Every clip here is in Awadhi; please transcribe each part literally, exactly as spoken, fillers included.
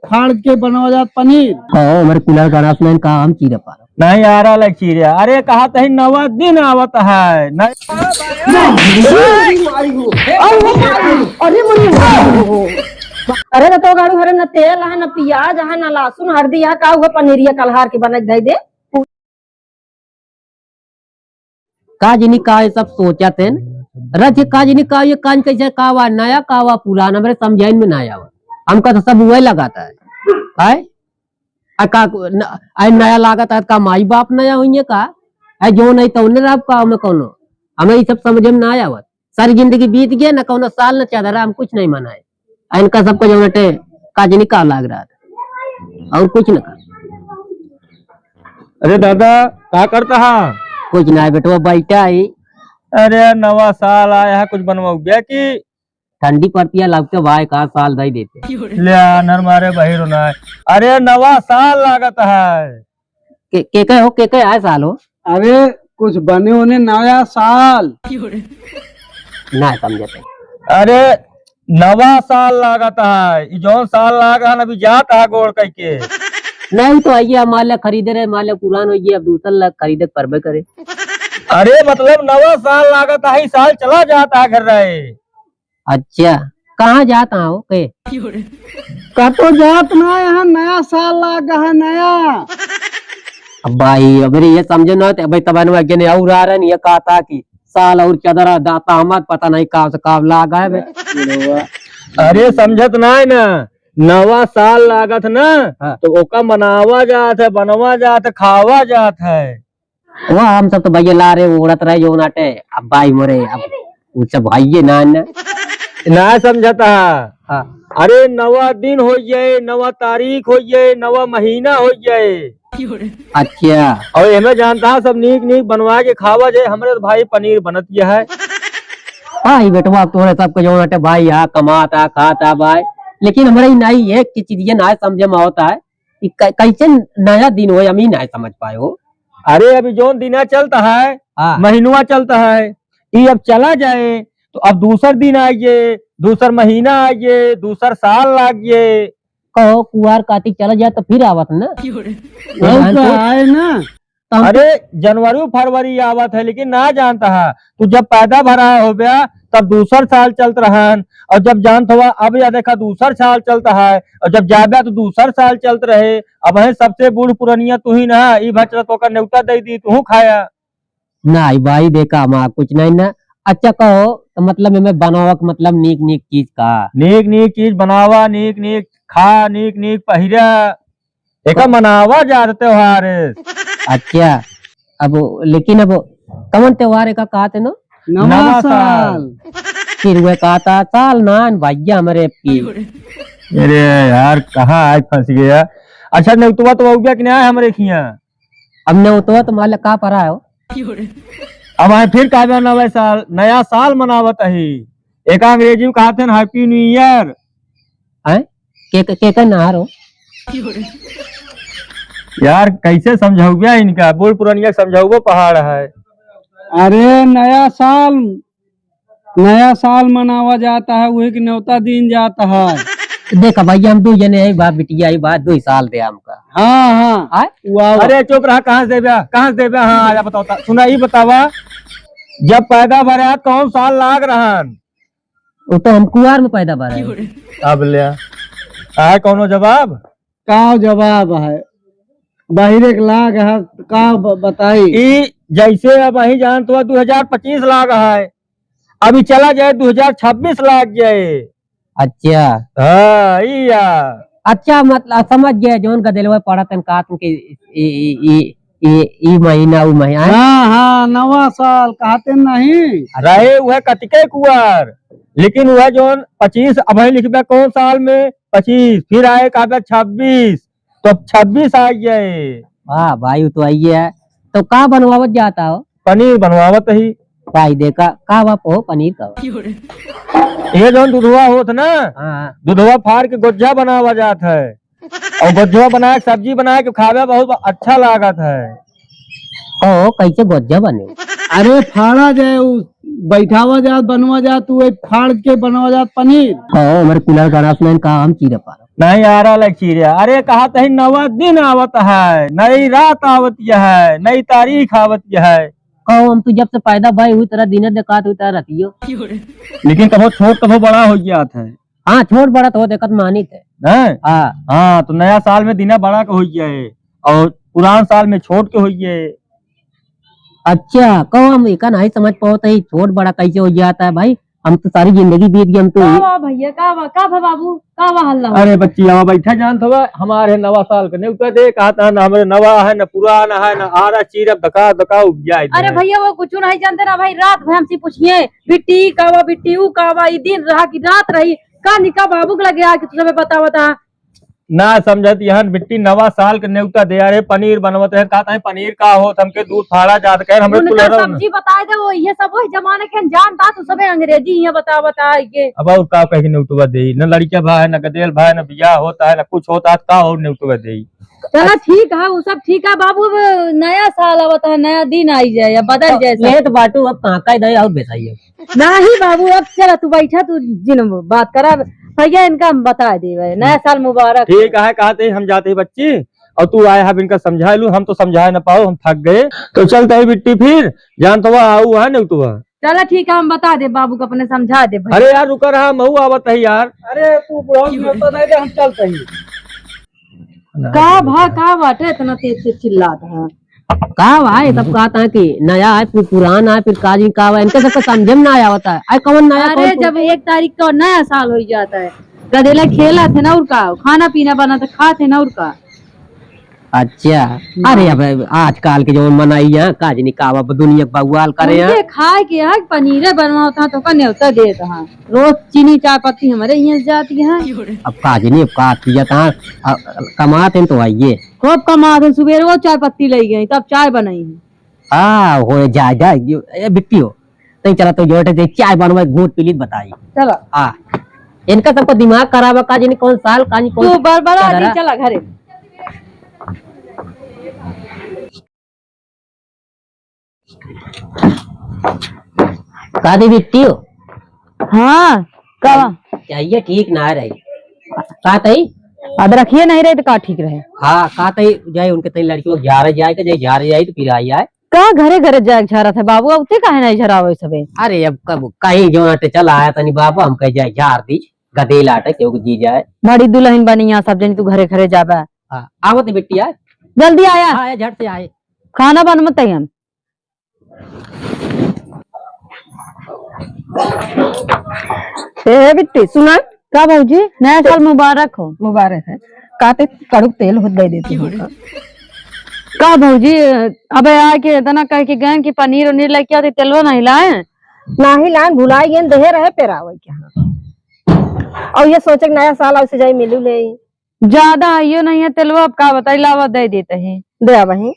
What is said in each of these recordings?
फाड़ के बनावा जात पनीर। कहो, हमरे कुलर गणेश में का हम चीरे पारो। नहीं आ रहा लग चीरे। अरे, कहा तही नवा दिन आवत है। नहीं। अरे, मरी। अरे, तो गाड़ू हरे न तेल है, न पियाज है, न लहसुन, हरदी है, का हुआ पनीरिया कलहार के बना के दे दे। का जनी का ये सब सोचत हैं? रथ का जनी का ये कान कैसे का वा नया का वा पुरान, हमरे समझाइन में ना आवा। हमका तो सब वही लगाता है। आय? आ का न-, आय नया लागत है, का माई बाप नया होइए का? आय जो नहीं तो उन्हें रब का हमें कौनो? हमें ये सब समझ में ना आवत। सारी जिंदगी बीत गया, न कौनो साल, न चादरा, हम कुछ नहीं मनाए। आ इनका सबका जो बटे काजनी का लाग रहा था, और कुछ न कर। अरे दादा, का करता है? कुछ ना है बेटवा, बैठा ही। अरे नवा साल आया है, कुछ बनवाओ गया कि? ठंडी पड़ती है, लगते भाई का साल दई देते। ले आ, नर मारे बहिरो ना है। अरे नवा साल लागत है। के, के, के हो, के, के आए साल हो? अरे, कुछ बने होने नया साल। ना समझते। अरे, नवा साल लागत है। ई जौन साल लाग है ना, अभी जात है गोड़ कह के। नहीं, तो आइए, अब माल खरीदे रहे, माल पुरान हो गया, अब दूसर लाग खरीदे के परबे करे। अरे, मतलब, नवा साल लागत है, ई साल चला जात है घर रहे। अच्छा, कहाँ जात हो के? का तो जात ना, यहाँ नया साल लाग है, नया। अब भाई, अब रे ये समझे ना, ते भाई तब अनवा के ने और आ रहे, ये कहा था कि साल और चदरा दाता हमार पता नहीं का से का लाग है बे। अरे समझत ना है ना, नवा साल लागत ना, हाँ। तो ओका मनावा जात है, बनवा जात है, खावा जात है। वो हम सब तो भैया ला रहे, उड़त रहे जो नाटे। अब भाई मोरे, अब उ सब भैये ना, ना। ना समझता। हाँ। अरे नवा दिन हो जाए, नवा तारीख हो जाए, नवा महीना हो जाए। अच्छा। और एमे जानता है, सब नीक नीक बनवा के खावा जाए। हमरे तो भाई पनीर बनत ये है। हाँ, ये बेटवा तोरे सबके जो नाटे भाई, हाँ, कमाता, खाता भाई। लेकिन हमरे ही नहीं, एक की चीज ये ना समझे में आवता है। ई कै-, कैसे नया दिन होए, हम ही नाहीं समझ पाए हो। अरे, अभी जौन दिना चलता है, हाँ। महीनवा चलता है, ई अब चला जाए, तो अब दूसर दिन आइए, दूसर महीना आइए, दूसर साल लागिए। कहो, कुआर कातिक चला जाए, तो फिर आवत ना। और तो आए ना। तो हम अरे, जनवरी फरवरी आवत है, लेकिन ना जानता है, तू जब पैदा भरा हो गया, तब दूसर साल चलत रहन, और जब जानत हुआ, अब या देखा, दूसर साल चलत है, और जब जाबे, तो दूसर साल चलत रहे। अब है सबसे बूढ़ पुरनिया तू ही ना, ई भचरा तोका नेवता दे दी, तू खाया। नहीं भाई, देखा, हम कुछ नहीं ना। अच्छा, कहो, तो मतलब, एमे बनावक, मतलब, नीक, नीक चीज का? नीक, नीक चीज बनावा, नीक, नीक खा, नीक, नीक पहिरा। एका मनावा जात त्योहार। अच्छा, अब लेकिन अब कवन त्योहार एका कहत है नो? नवा नवा साल। साल। फिर वह कहता साल नान भैया हमरे की। अरे यार, कहाँ आज फंस गया? अच्छा, नेउतवा तो हो गया कि नहीं आया हमरे खिया? अब नेउतवा तो मालिक का परा है हो? अब आए फिर कहबे नवा साल, नया साल मनावत ही। एका अंग्रेजी में कहत हैं Happy New Year। हैं? के, के, के, के ना रो? यार, कैसे समझाऊबे इनका? बूढ़ पुरनिया के समझाऊबो पहाड़ है। अरे, नया साल, नया साल मनावा जाता है, वही के न्योता दीन जाता है। देखा भैया, हम दो जने हैं, बाप बिटिया ही बात, दो ही साल दे हमका। हाँ, हाँ। आय? वाह, वाह। अरे, चुप रहा, कहाँ से देबे? कहाँ से देबे? हाँ, आया बताओ, ता-, सुना, ई बतावा, जब पैदा भरा, कौन साल लाग रहन? वो तो हम कुआर में पैदा भरा है। अब ले आ। आए कौनो जवाब? का जवाब है? बाहिर एक लाग है, का ब-, बताई? ई जैसे अब अही जानत हुआ दो हजार पच्चीस लाग है, अभी चला जाए दो हजार छब्बीस लाग जाए। अच्छा। हाँ, ई या। अच्छा, मतलब, समझ गया, जौन गदेलवा पड़त हैं, का तुमके ई, ई, ई, ई, ई महीना, उ महीना। हाँ, हाँ, नवा साल कहते नहीं। रहे वह कतिके कुआर, लेकिन वह जौन पच्चीस, अब ही लिखबे कौन साल में? पच्चीस, फिर आए कहबे छब्बीस, तो अब छब्बीस आ गए। वाह भाई, वो तो आई है। तो का बनवावत जाता हो? पनीर बनवावत ही। भाई देखा, का बाप हो पनीर का? ये जौन दुधवा होत ना, हाँ, हाँ। दुधवा फाड़ के गोज्जा बनावा जात है। और गोज्जवा बना के सब्जी बना के खावे बहुत अच्छा लागत है। कहो, कैसे गोज्जा बने? अरे फाड़ा जाए, उ बैठावा जात, बनवा जात, उ फाड़ के बनवा जात पनीर। कहो, हमरे कुलर गणेश में का हम चीरे पारो। नहीं आ रहा लग चीरे। अरे, कहा तही नवा दिन आवत है, नई रात आवत है, नई तारीख आवत है। कहो, हम तो जब से पैदा भई हुई, तेरा दिन देखात हुई, तेरा रतियो। लेकिन कभो छोट, कभो बड़ा हो जात है। हाँ, छोट बड़ा तो देखत मानित है। हैं? हाँ। हाँ, तो नया साल में दिना बड़ा के हो गया है और पुरान साल में छोट के हो गया है। अच्छा, कहो, हम एका नहीं समझ पावत है, छोट बड़ा कैसे हो जाता है भाई? हम तो सारी जिंदगी बीत गई, हम तो का बा भैया, का बा, का बा बाबू, का बा हल्ला हो? अरे बच्ची, आवा बैठा, जानत हवा, हमारे नवा साल के नेवता दे, कहा था ना, हमरे नवा है, ना पुराना है, ना आरा चीरब, दका दका उपजाए अरे दे। भैया, वो कुछ नहीं जानते ना भाई, रात भर हमसे पूछिए, बिट्टी का बा, बिट्टी ऊ का बा, ई दिन रहा कि रात रही, का निका बाबू के लगे आके तू सबे बतावत है? ना समझत, यहाँ बिट्टी नवा साल के नेवता दे, अरे पनीर बनवत है, कहत है पनीर का होत, हमके दूध फाड़ा जात, कहे हमरे उनका कुलहरा में। सब्जी बताए दे, वो ये सब वही जमाने के हम जानता, तू सबे अंग्रेजी यहाँ बता बता के। अब और का कह के नेवतवा दे, न लड़का भाई, न गदेल भाई, न बियाह होता है, न कुछ होता है, का और नेवतवा दे? चला ठीक है, वो सब ठीक है बाबू, अब नया साल आवत है, नया दिन आई जाए या बदल तो जाए सब। लेट बाटू, अब कहाँ का दे और बेसाइए। नहीं बाबू, अब चला तू बैठा, तू जिन बात करा भैया, इनका हम बता देवे, नया साल मुबारक। ठीक है, कहते हम जाते ही बच्ची, और तू आए हम इनका समझा लू, हम तो समझा न पाओ, हम थक गए। तो चलते ही बिट्टी फिर, जान तो वह आऊ है नहीं तो वह। चला ठीक है, हम बता दे बाबू को, अपने समझा दे भाई। अरे यार रुका रहा, महू आवत है यार। अरे तू बुढ़ऊ की मत दे दे, हम चलते ही। का भा, का बाटे इतना तेज से चिल्लात है? का भाई, सब कहता है कि नया है, फिर पुराना है, फिर काजी का है, इनके सबके समझे में ना आवता है। अरे कौन नया, अरे कौन जब एक तारीख का नया साल हो जाता है, गदेला खेला थे ना और का, खाना पीना बना तो खा थे ना और का। अच्छा, हम्म। अरे अब आजकल के जो मनाई है, काजनी का अब दुनिया बवाल करे हैं। उनके खाए के है, पनीरे बनवाओ था तो का न्योता देत है। रोज चीनी चाय पत्ती हमारे यहाँ से जाती है। अब काजनी अब का पिया था, अब कमात हैं तो आइए। खूब कमात हैं, सुबेरे वो चाय पत्ती ले गई, तब चाय बनाई है। हाँ, हो जाए, जाए, यो, ए, बिट्टी हो। तई चला तो जोटे दे, चाय बनवा, घूट पी ली, बताई। चला। हाँ। इनका सबको दिमाग खराब है, का जानी कौन साल, का जानी कौन तू बड़बड़ा क्या जी, करा? चला घरे। का दे बिट्टी हो? हाँ, का? चाहिए ठीक ना रही। का तई? अब रखिए नहीं रहे तो का ठीक रहे? हाँ, का तई जाए उनके तई लड़कियों ग्यारह जाए के जाए, ग्यारह जाए तो फिर आई आए। का घरे घरे जाए के झरत है बाबू, अब ते काहे नहीं झरावे सबे? अरे अब कब कहीं जो आटे चला आया तनी बाबू, हम कह जाए झार दी, गदेल आटे क्यों जी जाए। बड़ी दुल्हन बनी यहाँ सब जनी तू घरे घरे जाबे। हाँ, आवत है बिट्टी आए। जल्दी आया। हाँ, आया झट से आए। खाना बनमत है हम। ए बिट्टी सुना। का भौजी, नया साल मुबारक हो। मुबारक है। काते कड़ुक तेल होत दे देती हो का? का भौजी, अबे आके इतना कह के गए कि पनीर उनीर लेके आते, तेलवा नहीं लाए? नहीं लान, भुलाई गए, देहे रहे पेरावे के हाँ। और ये सोचे कि नया साल आवसे जाई मिलू ले। ज्यादा आइयो नहीं है तेलवा, अब का बताई, लावा दे देते हैं। दे आवही।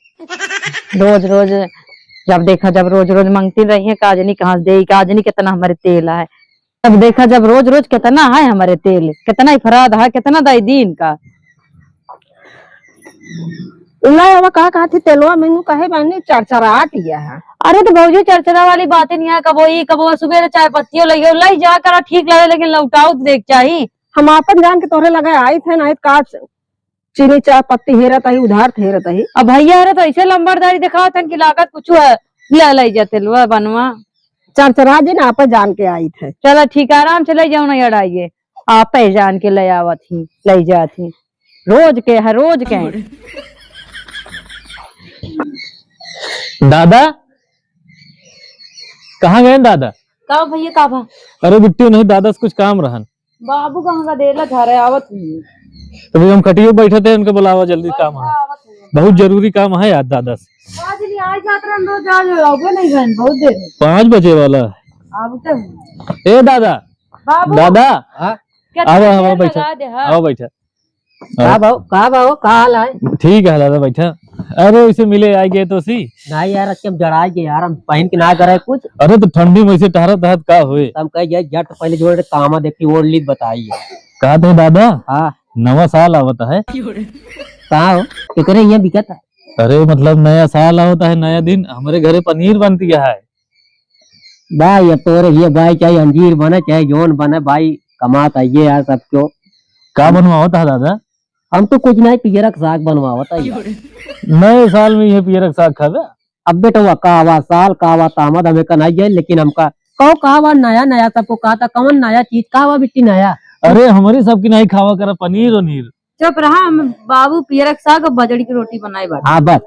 रोज रोज जब देखा, जब रोज रोज मांगती रही है, काजनी कहाँ से देई, काजनी कितना हमारे तेल है। अब देखा, जब रोज रोज कितना है हमारे तेल, कितना इफराद है, कितना दई दी इनका। ला, अब का कहत ही, तेलवा में नू कहे बानी चरचराहट यह है। अरे तो भौजी, चरचरा वाली बात ही नहीं है। कबो ई, कबो सुबेरे चाय पत्तियों लइयो, लई जा करा, ठीक लगे, लेकिन लौटाओ तो देख चाही। हम आपन जान के तोहरे लगे आई थे, नहीं का च-, चीनी चाय पत्ती हेरत आई, उधार थे हेरत आई। अब भैया रे तो ऐसे लंबरदारी दिखावत हन कि लागत कुछ है, ले लई जा तेलवा बनवा। चरचरा जी ना, आपन जान के आई थे। चला ठीक है, आराम से ले जाओ ना, अड़ाइए। आपे जान के ले आवत ही, ले जात ही। रोज के है, रोज के। दादा, कहाँ गए दादा? का भैया, का भा? अरे बिट्टू नहीं, दादा से कुछ काम रहन। बाबू कहाँ का देर ला घर है, आवत ही। तो भैया हम खटियो बैठे थे, उनके बुलावा, जल्दी काम है। आवत ही। बहुत जरूरी काम है यार दादा से। आज नहीं, आज जात रहन, रोज आज आवो नहीं गए, बहुत देर है। पाँच बजे वाला। आवते हैं। ए दादा, बाबू। दादा, हाँ? क्या आवा, तेल आवा, बैठा। लगा दे, हाँ? आवा, बैठा। का भाव, का भाव, का हाल है? ठीक है दादा, बैठा। अरे, इसे मिले आ गए तो सी। नहीं यार, आज हम जड़ा गए यार, हम पहन के ना करे कुछ। अरे, तो ठंडी में इसे टहरत टहरत का होए? हम कह जाए, जट पहले जोड़े कामा देखी, ओढ़ ली, बताइए। का थे दादा? हाँ। नवा साल आवत है। का हो? एकरे यहाँ बिकत है? अरे, मतलब, नया साल आवत है, नया दिन, हमारे घरे पनीर बनती है। भाई, अब तोरे ये भाई, चाहे अंजीर बने, चाहे जौन बने, भाई, कमात आइए यार सबको। का बनवावत है दादा? हम तो कुछ नहीं, पियरक साग बनवावत है यार। नए साल में ये पियरक साग खाबे? अब बेटवा, का आवा साल, का आवा तामद, हमें का नहीं जाए, लेकिन हमका कहो का आवा नया नया, सबको कहा था कौन नया चीज, का आवा बिट्टी नया? अरे, हमारी सबकी नहीं खावा करा पनीर उनीर। चुप रहा, हम बाबू पियरक साग और बजड़ी की रोटी बनाए बाटे। हाँ, बस।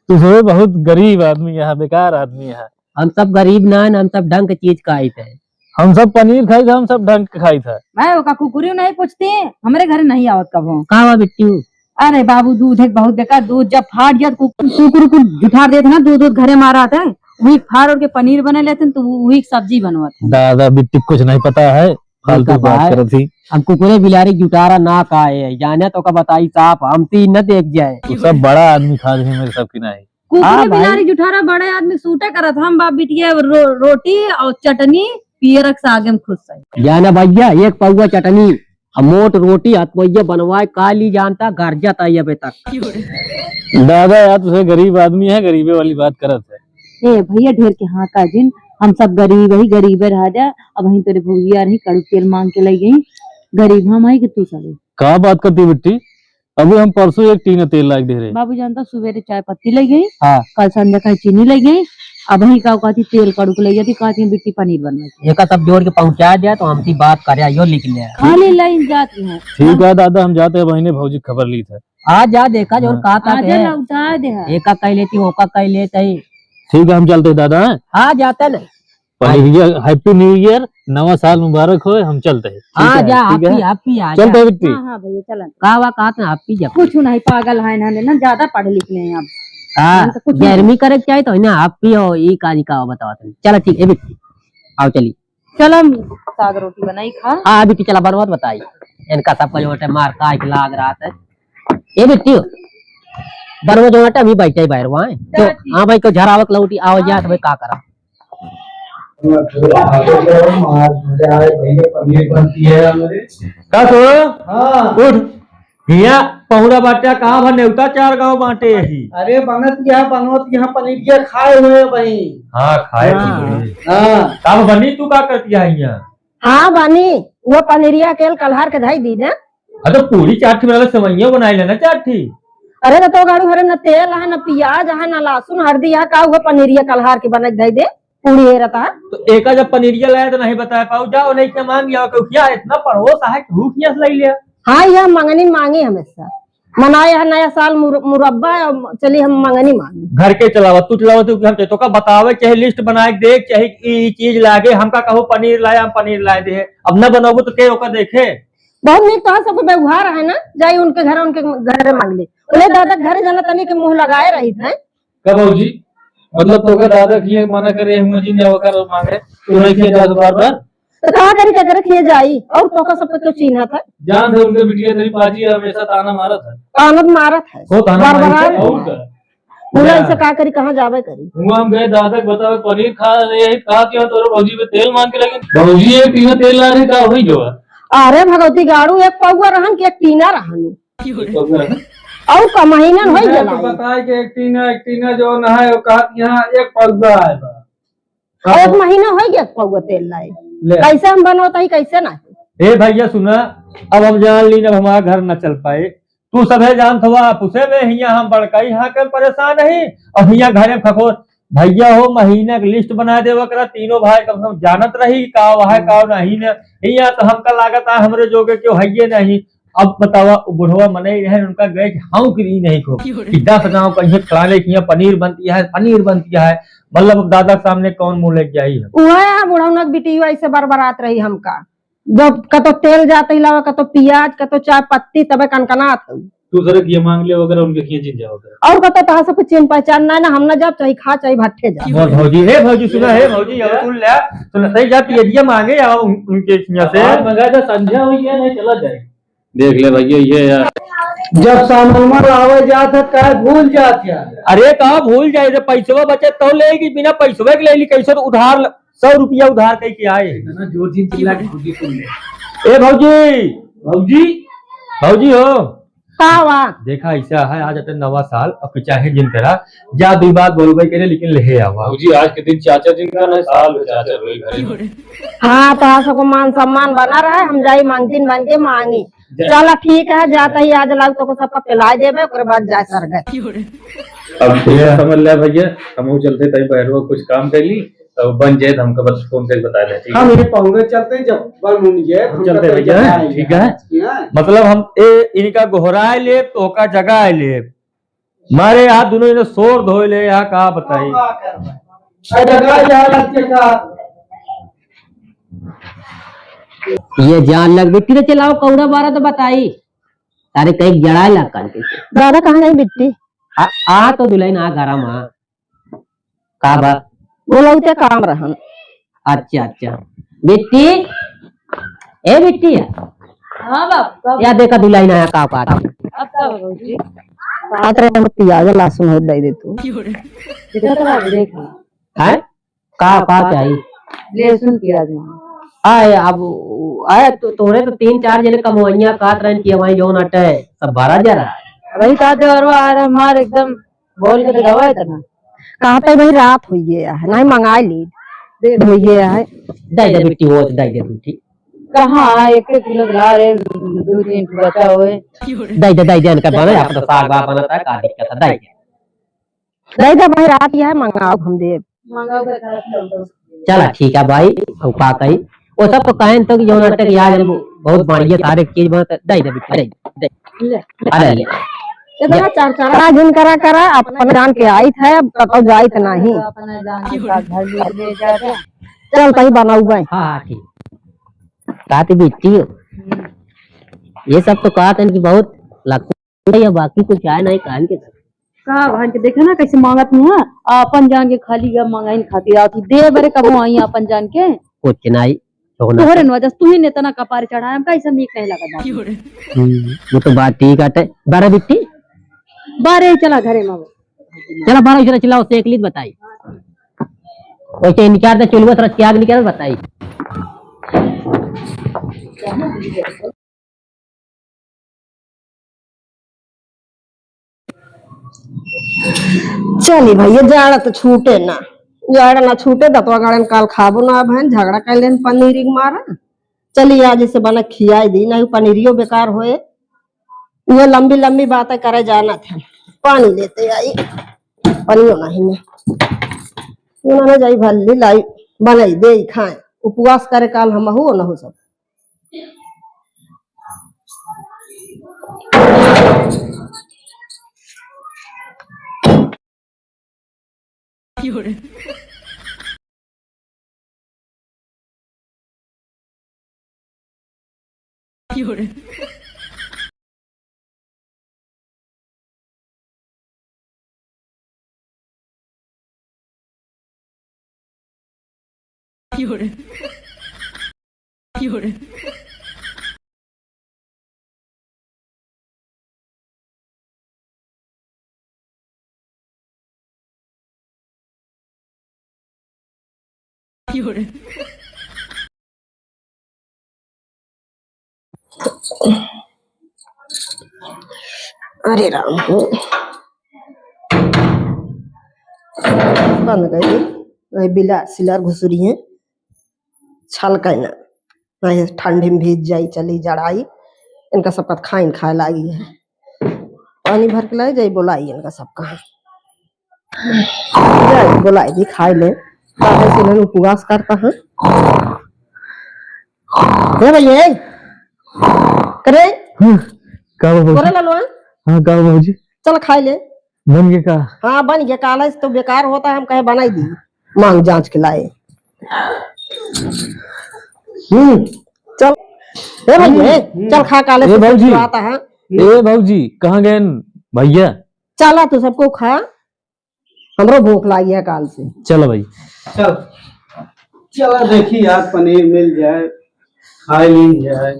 तू सबे बहुत गरीब आदमी है, बेकार आदमी है। हम सब गरीब ना है, हम सब ढंग के चीज खाइत है। हम सब पनीर खाइत है, हम सब ढंग के खाइत है। मैं ओका कुकुरी नहीं पूछती, हमरे घरे नहीं आवत कबो। का हुआ बिट्टू? अरे बाबू, दूध है बहुत बेकार, दूध जब फाट जात कु-, कुकुर, कुकुर जुठार देत ना, दूध, दूध घरे मारा था, वही फाड़ ओढ़ के पनीर बने लेते तो वही सब्जी बनवत है। दादा बिट्टी कुछ नहीं पता है, फालतू बात करत ही। हम कुकुरे बिलारी जुठारा ना खाए, जाने तो का बताई साफ, हमसे ही न देख जाए। तू सब बड़ा आदमी खा रहे मेरे सब की नहीं। कुकुरे हाँ भाई। बिलारी जुठारा बड़े आदमी सूटे करत, हम बाप बिटिया रो-, रोटी और चटनी पियरक सागे में खुश है। जाना भैया, एक पौवा चटनी, हम मोट रोटी हाथ भैया बनवाए का ली जानता, गर्जत आई अबे तक। दादा यार, तुझे गरीब आदमी है, गरीबे वाली बात करत है। ए भैया, ढेर के हाँ का जिन, हम सब गरीब ही, गरीबे रह जा। अब वहीं तेरे भौजिया रही, कड़ू तेल मांग के ले गई, गरीब हम आई कि तू सब। का बात करती बिट्टी? अबे हम परसों एक टीना तेल लाइके दे रहे। बाबू जानता, सुबेरे चाय पत्ती ले गई, हाँ। कल संध्या का चीनी ले गई, अब वहीं का कहती तेल कड़ू के ले जाती, कहती बिट्टी पनीर बनवा के। एका सब जोड़ के पहुंचा दिया तो हमसे बात करे, यो लिख ले। खाली लाइन जाती है। ठीक है दादा, हम जाते हैं, बहिने भौजी खबर ली था। आ जा, देखा जो हाँ। का आ जा, है। लौटा दे है। एका कह लेती, ओका कह लेते ही। ठीक है, हम चलते हैं दादा, हैं? हाँ, जाते नहीं। पनीरिया, Happy New Year, नवा साल मुबारक होए, हम चलते हैं। ठीक हाँ, है, जा, ठीक है। Happy, happy, आ चलते जा। हैं बिट्टी। हाँ, हाँ भैया, चलन। का हुआ, कहा था Happy जा। कुछ नहीं, पागल है ना, ना ज्यादा पढ़ लिख ले हैं अब। हाँ, हम तो कुछ नहीं। गर्मी करे के चाहे तो ना Happy हो, ई का, ई का बतावा तुम। चला ठीक है बिट्टी, आओ चली। चला, हम साग रोटी बनाई खा। हाँ, बिट्टी चला, बनवत बताई। इनका सबका जो है मार का एक लाग रहा था। ए बिट्टी, बनवत जो है अभी बैठे ही बाहर वहाँ। तो, हाँ ठीक। हाँ भाई, को झरावक लौटी, आओ जा, हाँ तो भाई ठीक। का करा। आज मजा आए भैया, पनीर बनती है हमारे। का तो? हाँ। उठ, हिया पहुड़ा बाट्या कहाँ भर नेवता चार गाँव बाँटे यही। अरे बनत यहाँ, बनवत यहाँ पनीरिया खाए हुए भाई। हाँ, खाए हाँ। हुए। हाँ। तब बनी तू का करती है हिया? हाँ बनी, वो पनीरिया केल कल्हार के धई दी ना। अरे तो पूरी चार ठी बना ले, सेवइया बनाई लेना चार ठी। अरे तो, तो गाड़ू हरे न तेल है, न पियाज है, न लहसुन, हरदी है, का हुआ पनीरिया कल्हार के बना के धई दे? पूरी हे रहता। तो एका जब पनीरिया लाया तो नहीं बताया पाऊ, जाओ नहीं के मांग लिया, क्यों क्या इतना पड़ोस है, तू किया से ले लिया? हाँ, यह मंगनी मांगी हमेशा। मनाए है नया साल मुर-, मुरब्बा, चली हम मंगनी मांगी। घर के चलावा, तू चलावा, तू हम तो का बतावे, चाहे list बनाए के देख, चाहे ई चीज लागे, हमका कहो पनीर लाया, हम पनीर लाए दे, अब न बनाबो तो के ओका देखे? बहुत नीक तोहार सबके व्यवहार है ना, जाई उनके घर, उनके घर मांग ले। उन्हें दादा के घर जाना तनी के मुंह लगाए रही थे। का भौजी? मतलब तोके दादा किए मना करे, हम जिन जावा कर मांगे, तू नहीं किए जात बार बार। तो का करी, का करे किए जाई? और तोका सबके क्यों चिन्हत है? जान दे उनके बिटिया तेरी पाजी हमेशा ताना मारत है। ताना मारत है। हो ताना बार मारत बार है। और का? बोला जा। इसे का करी, कहाँ जावे करी? हुआ हम गए दादा के बतावे पनीर खा रहे हैं, कहा कि तोरे भौजी पे तेल मांग के लगे। भौजी एक टीना तेल ला रही, का हुई जो है? अरे भगवती गाड़ू, एक पौवा रहन कि एक टीना रहन? और का महीना हो गया तो भाई। बताए कि एक टीना, एक टीना जो ना है, वो कहत यहाँ एक पौवा आए बा। और एक महीना हो गया पौवा तेल लाए। ले। कैसे हम बनवत ही, कैसे ना? ए भैया सुना, अब हम जान ली, अब हमारा घर न चल पाए। तू सभे जानत हवा, आप उसे में हिया हम बड़काई हाँ के परेशान ही, और हिया घरे में खखोर। भैया हो, महीना के list बना देवा करा, तीनों भाई कम से कम जानत रही, का वह है, का नहीं न। हिया तो हमका लागत है, हमरे जोगे क्यों है ये नहीं। अब बतावा, उ बुढ़वा मने रहे, उनका गए कि हाँ कि नहीं को, कि दस गाँव कहीं फलाने की यहाँ पनीर बनती है, पनीर बनती है, मतलब अब दादा के सामने कौन मुँह लेके जाई है? वह है बुढ़ौना के बिटिया ऐसे बरबरात रही हमका, जब कतो तेल जाते ही लावा, कतो पियाज, कतो चाय पत्ती, तबे कनकनात हो। दूसरे किए मांग ले वगैरह, उनके किए जिन जाओ वगैरह। और कतो तहाँ से कुछ चिन्ह पहचान ना, ना हम ना जाब, चाहे खा, चाहे भट्ठे जा। मोर भौजी, हे भौजी, सुना, हे भौजी, अब सुन ले, सुन, नहीं जा, पियजिया मांगे, अब उन-, उनके हियाँ से। आज मंगा दे, संध्या हुई है, नहीं चला जाए। देख ले भैया, ये यार। जब सामान लावे जात है, काहे भूल जात है? अरे, का भूल जाए, जब पैसवा बचे तो ले कि बिना पैसवे के ले ली, कैसे तो उधार ल-, सौ रुपया उधार कई के आए। इतना जोर से चिल्ला के खुद ही सुन ले। ए भौजी, भौजी, भौजी हो। का हुआ? देखा, ऐसा है, आज अटे नवा साल, अब चाहे जिन करा, जा दो बात बोलबे करे, लेकिन ले आवा। भौजी, आज के दिन चाचा जिन का ना साल हो, चाचा वही घरे। हाँ, तो आप सबको मान सम्मान बना रहा है, हम जाई मांगतीन बन के मांगी। चला ठीक है, जात ही आज लाग तो सबका पिलाए देबे, ओकरे बाद जाए सरगे। अब ये समझ ले भैया, हम चलते तई बहरुआ कुछ काम कर ली, तो बन जाए तो हमका बस फोन करके बता दे, ठीक है? हम ये पहुंचे चलते, जब बन उन जाए, हम चलते भैया, ठीक है? ठीक है। मतलब हम ए, इनका गोहराए लेब तो ओका जगाए लेब। मारे यहाँ दुनो जने शोर धोए ले, यहाँ का बताई। अरे, जगाए जा, लड़के का। ये जान लग बिट्टी तो चलाओ, कौड़ा बारा तो बताई। तारे कहीं जड़ाए लाग कान के। दादा, कहाँ गई बिट्टी? आ, आ तो दुल्हन आ घरा मा। का बा? बोलौते काम रहन। अच्छा, अच्छा। बिट्टी, ए बिट्टी। हाँ बाप, बाप। या देखा दुल्हन आया का बात। अब का बा भौजी? बात रहे हम पियाज लहसुन हो दे दे तू। देखा तो बाप, देख। हैं? का, का चाही? लहसुन पियाज में। आए, अब, आए, तो, तोरे तो तीन चार जने कमवइया कहत रहन कि हमारी जौन अटे, सब बारह जरा। वही कहते और वो आ रहे हमारे एकदम बोल के तो गवा इतना। कहते भाई रात हुई गया है, नहीं मंगाई ली, देर हुई गया है। दे दे बिट्टी, वो दे दे तू, ठीक। कहाँ एक एक किलो ला रहे, दो तीन ठो बचा हुए। दे दे, दे दे, इनका बने, अपना साग बा बनता है, का दिक्कत है, दे दे। दे दे भाई, रात यह मंगाओ, हम देब। मंगाओ के साथ चल दो। चला ठीक है भाई, हम का कही, वो सब तो कहें तो कि जौन अटे कि आज हम बहुत बढ़िया सारे चीज बनत है, दे दे बिट्टी, दे दे। ले। अरे ले। इतना चरचरा जिन करा करा, अपन जान के आइत है, अब कतौ जाइत नहीं। अपना जान के साथ घर ले, ले जा दे। चल तई बनाऊ भाई। हाँ, हाँ, ठीक। कहती बिट्टी हो। ये सब तो कहत हैं कि बहुत लखू है, या बाकी कुछ आए नहीं कान के। का बहन के देखे ना कैसे मांगत मुँह, आपन जान के खाली या मांगाइन खातिर आवती। दे बरे कबो आई आपन जान के। कुछ नहीं, छोड़ना। तोहरे न वजह से तू ही ने इतना कपार चढ़ाए, हमका ऐसा नीक नहीं लगा बात। हम्म, वो तो बात ठीक है। बारह बिट्टी? बारह ही चला घरे में। चला बारह ही चला, चिल्लाओ, से एक लीत बताई। वैसे इनकार दे, चुलवा थोड़ा त्याग निकाल बताई। चली भैया, जाड़ा तो छूटे ना, जाड़ा ना छूटे, दतवा गाड़न काल खाबो ना, बहन झगड़ा कर लेन पनीरी के मारा। चली आज इसे बना खियाई दी, नहीं पनीरियो बेकार होए। ये लंबी लंबी बातें करे जाना थे, पानी लेते आई, पानियो नहीं है। उन्होंने जाई भल्ली लाई, बनाई दे खाए, उपवास करे काल हम हो न हो सब। अरे राम हो। बंद कर दे। वही बिलार सिलार घुसुरी है। छल के ना। नहीं, ठंडी में भीज जाई, चली जड़ाई। इनका सबका खाइन खाए लागी है। पानी भर के लाई जाई, बोलाई इनका सबका। जाई, बोलाई दी, खाए ले। काहे से इन्हन उपवास करता है? ए भैया, ए। करे? हाँ, का बा भौजी? बोले ललवा? हाँ, का बा भौजी? चल खाए ले। बन गया का? हाँ, बन गया। काले से तो बेकार होता है, हम कहे बनाई दी। मांग जांच के लाए। हम्म, चल। ए भैया, ए, हम्म। चल खा, काले ए से भौजी। आता है। ए भौजी, कहाँ गए भैया? चला तू सबको खा, हमरो भूख लागी है काल से। चलो भाई। चल, चला देखी यार, पनीर मिल जाए, खाए ली जाए।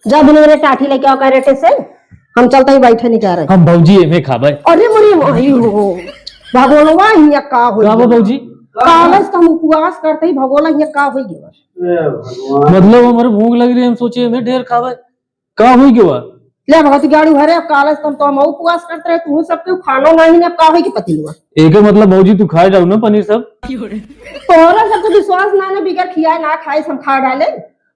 जा बिना रे टाठी लेके आओ, कह रहे से हम चलते ही बैठे नहीं कह रहे। हम भौजी एमे खाबे। अरे मोरी माई हो, भगोलवा हिया का हो का गया? भौजी? काले से हम उपवास करते ही भगोला हिया का हो गया? ए भगवान। मतलब हमारे भूख लग रही है, हम सोचे एमे ढेर खाबे। का होई गवा? ले भगत गाड़ू हरे, अब काले से तुम तो हम उपवास करते रहे, तू सबके खानो नहीं ने, अब का होई के पतिलवा? एके मतलब भौजी तू खाए जाऊ ना पनीर सब? तोहरा सब तो विश्वास ना ने, बिगर खियाए ना खाए सब खा डाले।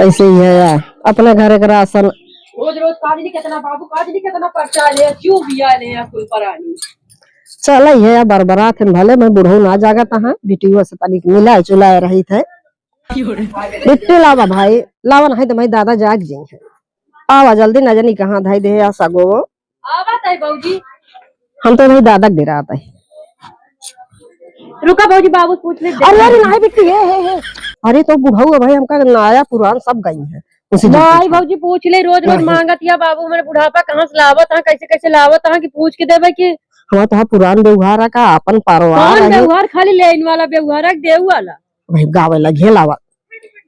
ऐसे ही है यार, अपने घर के राशन। रोज रोज काजनी कितना बाबू, काजनी कितना पर्चा ले, क्यों बिया ले या कुल परानी। चल ही है यार, बरबरात है भले, मैं बुढ़ऊ ना जागत है, बिटियो से तनिक मिलाए चुलाए रही थे। बिट्टी लावा भाई, लावा नहीं तो मैं दादा जाग जाई है। आवा जल्दी, न जानी कहाँ धाई दे या सगो। आवत है भौजी। हम तो नहीं दादा गिरात है। रुका भौजी, बाबू पूछ ले। अरे, अरे, नहीं बिट्टी, हे, हे, हे। अरे, तो बुढ़ऊ है भाई, हमका नया पुरान सब गई है। उसी दिन नहीं पूछा। भौजी, पूछ ले, रोज रोज अरे। मांगत या बाबू, मेरे बुढ़ापा कहाँ से लावत है, कैसे कैसे लावत है कि पूछ के देवे कि हमारा तो पुरान व्यवहार है का, अपन पारवार कौन है। व्यवहार, खाली लेन वाला व्यवहार है, देऊ वाला। भाई गावे लगे लावा।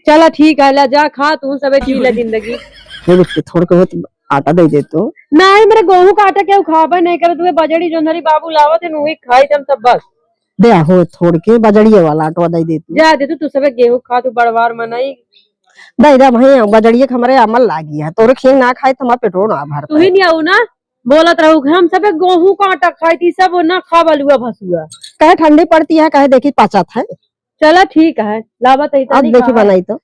चला ठीक है, ला जा खा तू सबे जी ले जिंदगी। ये देख के थोड़ के बहुत आटा दे दे तू। नहीं, मेरे गेहूं का आटा केहू खाबे नहीं करे, तू बजड़ी जोंधरी बाबू लावत है, उही खाई हम सब बस। दे हो थोड़ के बजड़िए वाला आटवा दे दे तू। जा दे तू, तू सबे गेहूं खा, तू बड़वार मनई। दे दे भाई, बजड़िए के हमरे अमल लागी है, तोरे खीर ना खाई तो हमार पेटो ना भरता तू ही है। नहीं आऊ ना, बोलत रहू कि हम सबे गेहूं का आटा खाई थी, सब ना खावा लुआ भसुआ। कहे ठंडी पड़ती है, कहे देखी पचत है। चला ठीक है, लावा तई अब तनी देखी खा। बनाई तो।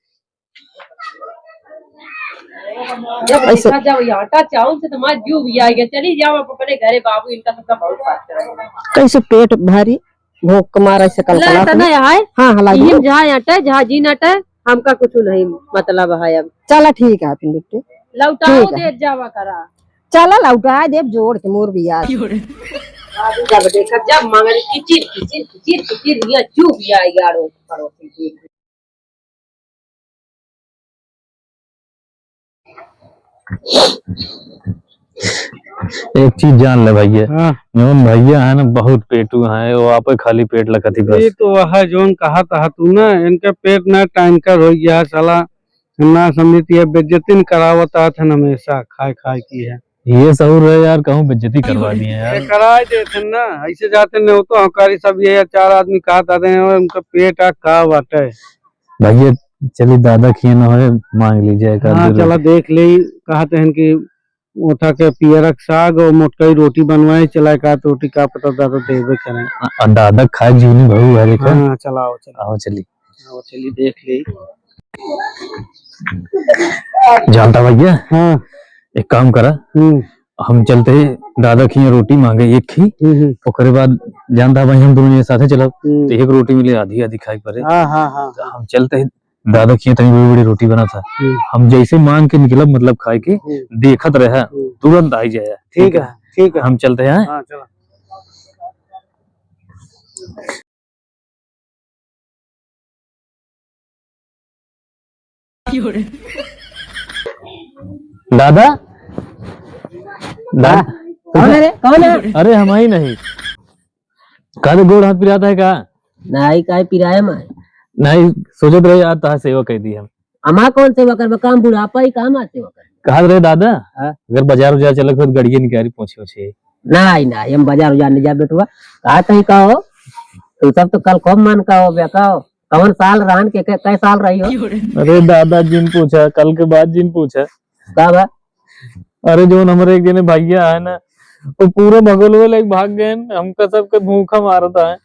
जब ऐसे देखा जाओ ये आटा चाउर से तो हमार जीव भी आ गया। चली जाओ आप अपने घरे बाबू, इनका सबका बहुत बात करेंगे। कैसे पेट भारी, भूख के मारा ऐसे ला, कलकलात इतना में। है। हाँ, हाँ, ला इहिम दियो। जहाँ अटे, जहाँ जीन अटे, हमका कुछ नहीं मतलब है अब। चला ठीक है फिर बिट्टी। लौटाओ ठीक है। दे जावा करा। चला लौटा देब जोड़ के मोर बियाह। बाबू जब देखा, जब मांगे किचिर, किचिर, किचिर, किचिर, ये चुप या यारो पड़ोसी देख। एक चीज जान ले भैया, हाँ। जौन भैया है ना बहुत पेटू है, वो आपे खाली पेट लखत ही बस। ये तो वह है जौन कहा था तू ना, इनका पेट ना टैंकर हो गया है साला, ना समझती है, बेइज्जती न करावत आत है हमेशा खाए खाए की है। ये सहूर रहे यार, कहूँ बेइज्जती करवा दिए यार। ये कराए देते हैं ना, ऐसे जाते नहीं तो हकारी सब ये चार आदमी कहा था रहे हैं, उनका पेट आ का बाटे। भैया चली दादा खिए ना होए, मांग लीजिए एक आध हाँ, दो चला रोटी। देख ले, कहते हैं कि उठा के पियरक साग और मोटकई रोटी बनवाए, चला एक आध रोटी का पता दादा देवे करें। आ, आ दादा खाए जीवनी भऊ है, देखो। हाँ, चलाओ, चलाओ। आओ चली। आओ चली देख ले। जानता भैया? हाँ। एक काम करा, हम्म। हम चलते ही दादा खिए रोटी मांगे एक खी, हम्म, हम्म। ओकरे बाद जानता भाई हम दोनों ये साथे चलब, हम्म। तो एक रोटी मिले आधी आधी खाए के पड़े। हाँ, हाँ, हाँ, तो हाँ। हम चलते ही दादा खिए तनी बड़ी बड़ी रोटी बना था, हम्म। हम जैसे मांग के निकलब मतलब खाए के, हम्म। देखत रहे, हम्म। तुरंत आई जाए। ठीक है, ठीक है। हम चलते हैं। हाँ, चलो। दादा, दादा। हाँ, कौन है रे? कौन है? अरे हम ही नहीं। का तो गोड़ हाथ पिराता है का? नहीं, काहे पिराए माय? नहीं, सोचत रहे यार, तहार सेवा कर दी हम। हमार कौन सेवा करबे? काम बुढ़ापा ही काम आ सेवा कर। कहत रहे दादा, हाँ? अगर बाजार उजार चलक हो तो गड़िए निकारी पहुंचे उछे। नहीं, नहीं, हम बाजार उजार नहीं जा बेटुआ। कहा तही का हो? तू सब तो कल खूब मन का हो बे, का हो? कौन साल रहन के, के, कै साल रही हो? अरे दादा जिन पूछा, कल के बाद जिन पूछा। का बा? अरे जौन हमरे एक जने भैया है ना, वो पूरा भगोलवे लेके भाग गए, हमका सबके भूखा मारता है।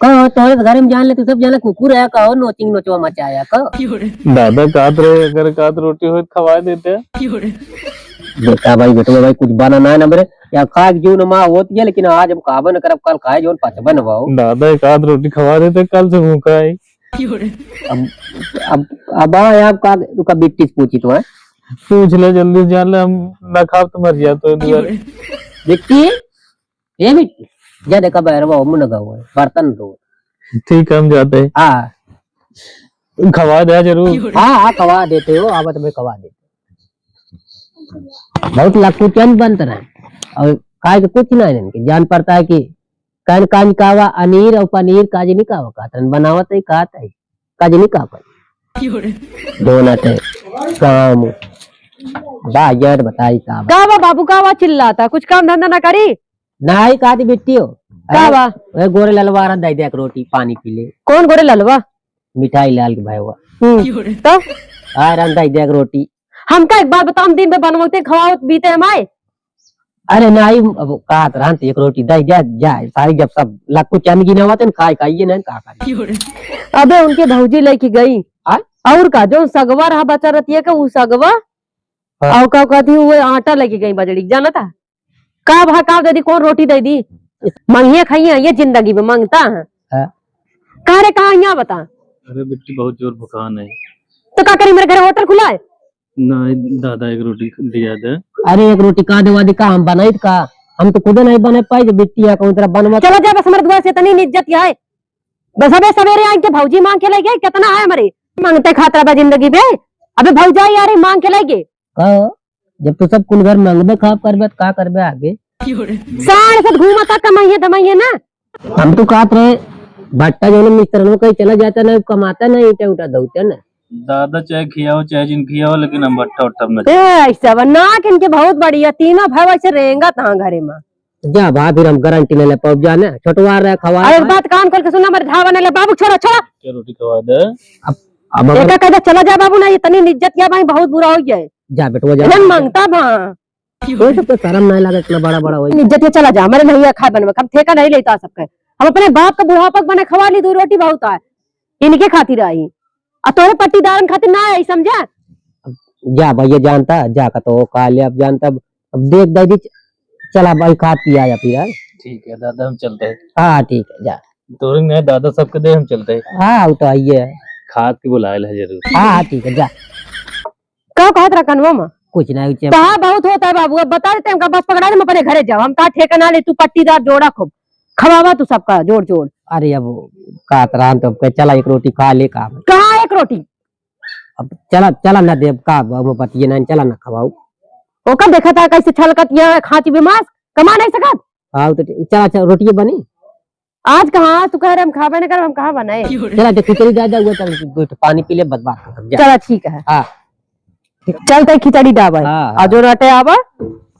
का हो, तोरे घर में जान ले, तू सब जाने कुकुर है, का हो, नोचिंग नोचवा मचाया, का? दादा कहत रहे, अगर कहत रोटी होत खवाए देते। देखा भाई, बेटवा भाई, कुछ बना ना है ना मेरे, या खाए के जो न माँ होती है, लेकिन आज हम खाबे न करब, कल खाए जो पचबे न भाव। दादा एक आध रोटी खवा देते, कल से भूखा है। अब, अब, अब आ, आप का, तू का बिट्टी से पूछी तो है? पूछ ले जल्दी से, जान ले, हम ना खाब तो मर जाए तो दुआ। बिट्टी, ए बिट्टी, जा देखा बहरवा, हम न गवा है, बर्तन धो। ठीक है, हम जाते हैं। हाँ। खवा दे जरूर। हाँ, हाँ, खवा देते हो, आवत में खवा देते। बहुत लकुचन बनत रहे। और खाए के कुछ ना है इनके। जान पड़ता है कि कन कान कावा अनीर और पनीर काज नहीं कावा कहत रहन, बनावत है, कहत है, काज नहीं कावा। क्यों रे? दोनों थे काम। बा, यार बताई का बा। का बा बाबू, का बा चिल्लाता? कुछ काम धंधा ना करी? नाही, का दी बिट्टी हो? का अरे, बा? वह गोरे ललवा रहा, दे दे एक रोटी, पानी पी ले। कौन गोरे ललवा? मिठाई लाल के भाई हुआ। हम्म, तो? आ रहा, दे दे एक रोटी। हमका एक बात बताओ, हम दिन में बनवते खवावत बीते हमारे? अरे नाही, अब कहा तो रहन, एक रोटी दे दे, जा, सारी जब सब लक्कू चंद गिनावत हैं, खाए, खाइए नहीं, का खाए? अबे उनके भौजी लेके गई। आ? और का, जौन सगवा रहा बचा रहती है का, उ सगवा, हाँ। और का कहती हूँ, वो आटा लेके गई बजड़ी, जाना था? का भा का दे दी, कौन रोटी दे दी? मांगिए खाइए, ये जिंदगी में मांगता है। हाँ। कहाँ रे, कहाँ, यहाँ बता। अरे बिट्टी, बहुत जोर भुखान है। तो का करी, मेरे घर होटल खुला है? नहीं दादा, एक रोटी दिया दे। अरे एक रोटी का देवा दी, का हम बनाई का? हम तो खुदे नहीं बने पाई, जो बिट्टी है कौन तरह बनवा। चला जा, बस हमारे दुआ से इतनी इज्जत है। बस अबे सवेरे आइन के भौजी मांग के ले गए, कितना है हमारे मांगते खात रहा जिंदगी में। अबे भौजाई आ रही मांग के ले गए। का? जब तू सब कुल घर मांगबे खाब करबे, त का करबे आगे? साढ़ से घूमता कमाइए धमाइए ना। हम तो कहत रहे, भट्टा जो मिस्त्रनों कहीं चला जाता ना, कमाता ना, ईंटा उठा धोते ना। दादा चाहे खियाओ, चाहे जिन खियाओ, लेकिन हम भट्टा उट्टा में ए, ऐसा बा, नाक इनके बहुत बढ़िया, तीनों भाई वैसे रेंगत हाँ घरे में। जा बा, फिर हम गारंटी नहीं ले पाउब, जा ना, छोटवा रहे, खवा अरे, रहे। बात कान खोल के सुन, हमारे धावा नहीं ले, बाबू, छोड़ा, छोड़ा। क्या रोटी खवा दे? अब, अब अगर एका कह दे, चला जा बाबू, ना, इतनी इज्जत क्या भाई, बहुत बुरा हो गया है। जा बेटवा, जा। इन्हें मांगता बा। कोई सबके शर्म नहीं लगे, इतना बड़ा बड़ा होई। इज्जत के चला जा, हमारे नहीं है खाए बनवे, हम ठेका नहीं लेता सबके। हम अपने बाप का बुढ़ापा के बने खवा ली, दो रोटी बहुत है, इनके खातिर आई, आ तोरे पट्टीदारन खातिर ना आई, समझा? अब जा भैया, जानता जा का तो का ले, अब जानता, अब, अब देख दादी, चला भाई, खा पिया जा फिर, हाँ? ठीक है दादा, हम चलते हैं। हाँ, ठीक है, जा। तोरे नहीं दादा सबके दे, हम चलते हैं। हाँ, वो तो आइए है। खाद के बुलाए ला जरूर। हाँ, हाँ, ठीक है, जा। का कहत रहा कनवा में? कुछ नहीं, उचे कहा बहुत होता है बाबू, अब बता देते हैं, हमका बस पकड़ा दे, हम अपने घरे जाओ, हम कहा ठेका ना ले, तू पट्टीदार जोड़ा खूब, खवावा तू सबका जोड़ जोड़। अरे अब कहत रहा तो के चला एक रोटी खा ले, का? कहाँ एक रोटी? अब चला, चला ना देब का, अब बतिये ना, चला ना खवाऊ। ओका देखा था कैसे छलकत यहाँ खांची बीमार, कमा नहीं सकत। हाँ, तो चला, चला, रोटिये बनी। आज कहाँ, आज तू कह रहे हम खाबे न करब, हम कहाँ बनाए? चला, तो खिचड़ी दे दे, वो चल, दो ठो पानी पी ले, बस बात खत्म, जा। चला, ठीक है। हाँ। चल, तै खिचड़ी डाबे। हाँ, हाँ। आ जो रटे आवा,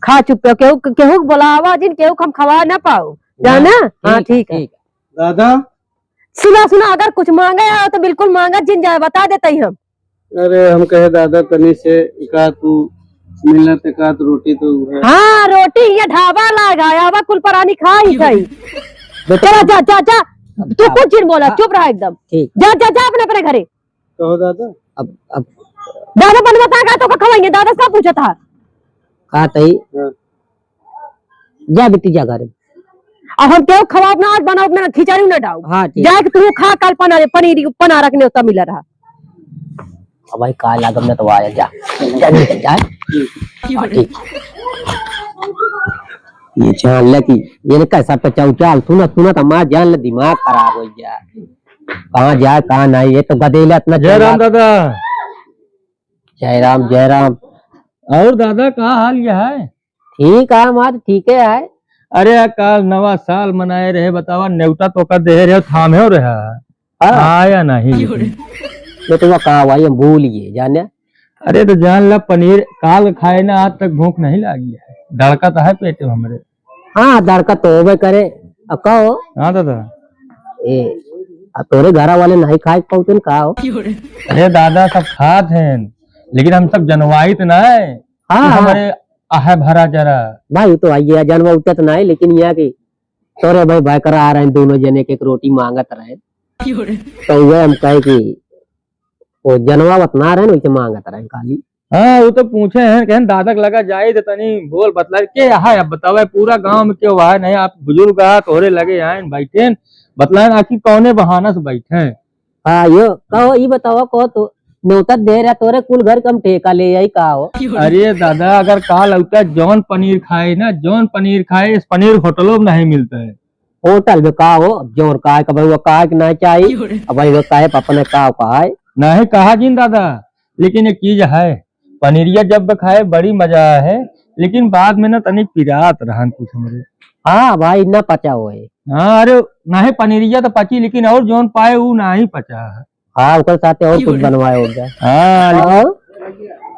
खा चुप पे, केहू, केहू के बोलावा जिन, केहू के हम खवा ना पाऊ। जाना? हाँ, ठीक, ठीक है। ठीक है। दादा? सुना, सुना, अगर कुछ मांगे आओ तो बिल्कुल मांगा जिन जाए, बता देते ही हम। अरे, हम कहे दादा तनी से एकाध तू मिलत एकाध रोटी तो है। हाँ, रोटी ये ढाबा लाग है, आवा कुल परानी खाई खाई। बेटा, चला, जा, जा, जा। तू कुछ जिन बोला, हाँ। चुप रहा एकदम। ठीक। जा, जा, जा अपने, अपने घरे। कहो दादा। अब, अब दादा बनवा ता का तो का खवाएंगे, दादा सब पूछा था। का तई? हाँ। जा बेटी, जा घरे। अब हम केहू खवाब ना, आज बनाओ ना, खिचड़ी ना डाओ। हाँ, ठीक। जाए के तू खा, कल पना-, पनीर, पनारक नेवता मिला रहा। अब भाई, का लागम ना तो आया, जा। जा, निकल जा। हाँ, ठीक। ये जान ले कि ये ने कैसा पचाऊ चाल, सुना, सुना तो माँ जान ले, दिमाग खराब हो गया। कहाँ जाए, कहाँ नहीं, ये तो गदेला इतना जय राम चिल्ला- दादा। जय राम, जय राम। और दादा, का हाल ये है? ठीक है, हमार ठीके है। अरे, आ काल नवा साल मनाए रहे, बतावा, नेवता तो का देहे रहे, थामे हो रहा। हाँ। आया नहीं। ये तो मैं कहा भाई, हम भूल गए, जाने। अरे, तो जान ला, पनीर काल खाए ना, आज तक भूख नहीं लागी है। दड़का तो है पेट में हमरे। हाँ, दड़का तो होबे करे। अब कहो। हाँ दादा। ए, अब तोरे घरा वाले नहीं खाए पाउते न का हो? अरे दादा, सब खात हैं, लेकिन हम सब जनवाइत ना है। हाँ, कि हाँ। हमारे आहे भरा जरा। भाई, वो तो आइए, जनवा उठत ना है, लेकिन यहाँ की तोरे भाई भाई करा आ रहे हैं, दोनों जने के एक रोटी मांगत रहे। तो वह हम कहे कि वो जनवा बतना रहे ना, वैसे मांगत रहे खाली। हाँ, वो तो पूछे हैं, कहन दादा के लगा जाई तो तनी बोल बतला के है, अब बतावे पूरा गांव में क्यों है नहीं, आप बुजुर्ग आ तोरे लगे आए बैठे, बतलाए आखिर कौने बहाना से बैठे। हाँ, यो कहो, ई बताओ, कहो तो न्योता दे रहा तोरे कुल घर कम ठेका ले आई का हो? अरे दादा, अगर काल उठा जौन पनीर खाए ना, जौन पनीर खाए, इस पनीर होटलों में नहीं मिलता है। होटल में का हो, जोर का है कि भाई वो का है कि ना चाहिए, अब भाई वो का है, अपने का का है। नहीं कहा जिन दादा, लेकिन एक चीज है, पनीरिया जब खाए बड़ी मजा है, लेकिन बाद में ना तनी पिरात रहन कुछ हमरे। हाँ भाई, ना पचा होए। हाँ, अरे, नहीं पनीरिया तो पची, लेकिन और जोन पाए वो नहीं पचा है। हाँ, ओकर साथे और कुछ बनवाए हो जाए। हाँ, लेकिन और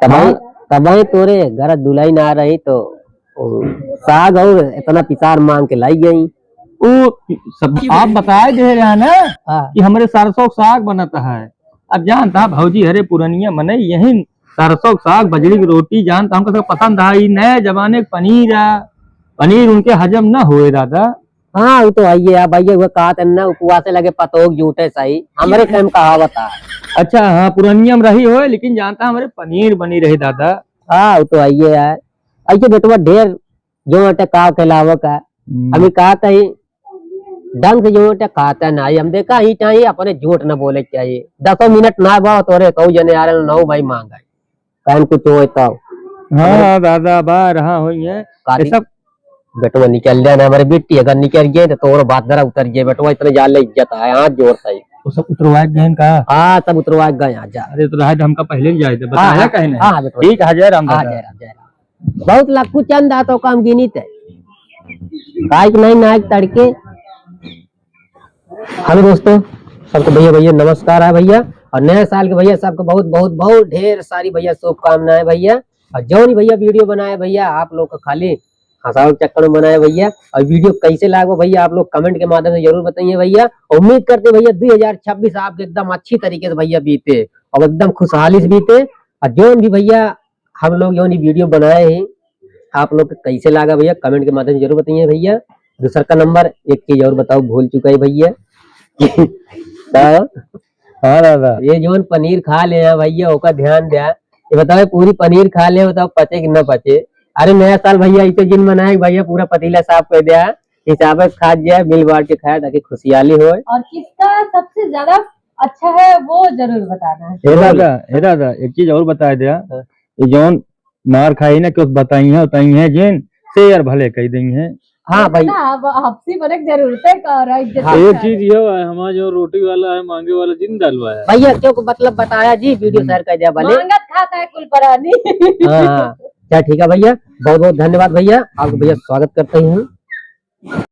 तबाई, हाँ। तबाई तोरे घर दुलाई ना रही तो ओ, साग और इतना पिसार मांग के लाई गई। ओ, सब आप बताए दे रहे हैं ना हाँ। कि हमरे सरसों साग बनत है। अब जानता भौजी हरे पुरनिया मने यही सरसों साग बजरी की रोटी जानता हमको सब पसंद है। ई नए जमाने के पनीर है, पनीर उनके हजम ना होए दादा। हाँ, वो तो है ही है भैया, वो कहा था ना, उपवासे लगे पतोह जूठे सही, हमरे टाइम कहावत है। अच्छा, हाँ, पुरनिया में रही होय, लेकिन जानता हमरे पनीर बनी रही दादा। हाँ, वो तो है ही है। ऐसे बेटवा ढेर जो अटे का कहलावे का। हम्म। हम ही कहा कहीं ढंग से जो अटे खाता ना है। हम देखा ही चाहिए, अपने झूठ न बोले के चाहिए। दसों मिनट ना बा तोरे, कऊ जने आ रहे, नौ भाई मांगा है। कान कुछ होए तो। हाँ, दादा, बा रहा होई है। काटी ये सब। बेटवा निकल जाए ना, हमारे बेटी अगर निकल गए तो तोर बात जरा उतर गए। बेटवा इतने जान ले इज्जत है, हाथ जोड़ता है। वो सब उतरवा के गए का? हाँ, सब उतरवा के गए, आजा। अरे, तो रहा, हमका पहले ही जाए थे, हाँ, बताया हाँ, कहीं नहीं। हाँ, हाँ, बेटवा। ठीक है, जय राम हाँ, दादा। जय राम, जय राम। बहुत लक्कू चंद आ तो काम गिनित है। काइक नहीं नाइक तड़के। हेलो दोस्तों, सबको भैया, भैया नमस्कार है भैया। और नए साल के भैया सबको बहुत, बहुत, बहुत ढेर सारी भैया शुभकामनाएं भैया। और जौन भैया वीडियो बनाए भैया, आप लोग को खाली हंसावे के चक्कर में बनाए भैया। और वीडियो कैसे लागो भैया, आप लोग कमेंट के माध्यम से जरूर बताइए भैया। उम्मीद करते भैया, दो हज़ार छब्बीस आपके एकदम अच्छी तरीके से भैया बीते और एकदम खुशहाली से बीते। और जौन भी भैया हम लोग जौन ये वीडियो बनाए हैं, आप लोग के कैसे लागा भैया, कमेंट के माध्यम से जरूर बताइए भैया। दूसर का नंबर एक चीज और बताओ, भूल चुका है भैया। तो हाँ दादा। ये जौन पनीर खा ले हैं भैया, ओका ध्यान द्या। ये बताओ, पूरी पनीर खा ले, बताओ पचे कि न पचे? अरे नया साल भैया, इसे जिन मनाए भैया, पूरा पतीला साफ कर द्या, हिसाब से खा जाए, मिल बांट के खाए, ताकि खुशहाली होए। और किसका सबसे ज्यादा अच्छा है, वो जरूर बताना है। हे दादा, हे दादा, एक चीज और बता द्या। हाँ। ये जौन मार खाई ना, कुछ बताई है, उताई है जिन, शेयर भले कही देई है। हाँ भाई। ना, अब आपसी बने के जरूरत है का, और इज्जत हाँ। का एक है। चीज ये है, हमारा जो रोटी वाला है, मांगे वाला जिन डालवा है। भैया, क्यों को मतलब बताया जी, वीडियो हम्म। शेयर कर दिया भले। मांगत खाता है कुल प्राणी। हाँ, हाँ। चल ठीक है भैया, बहुत बहुत धन्यवाद भैया, आपको भैया स्वागत करते हैं।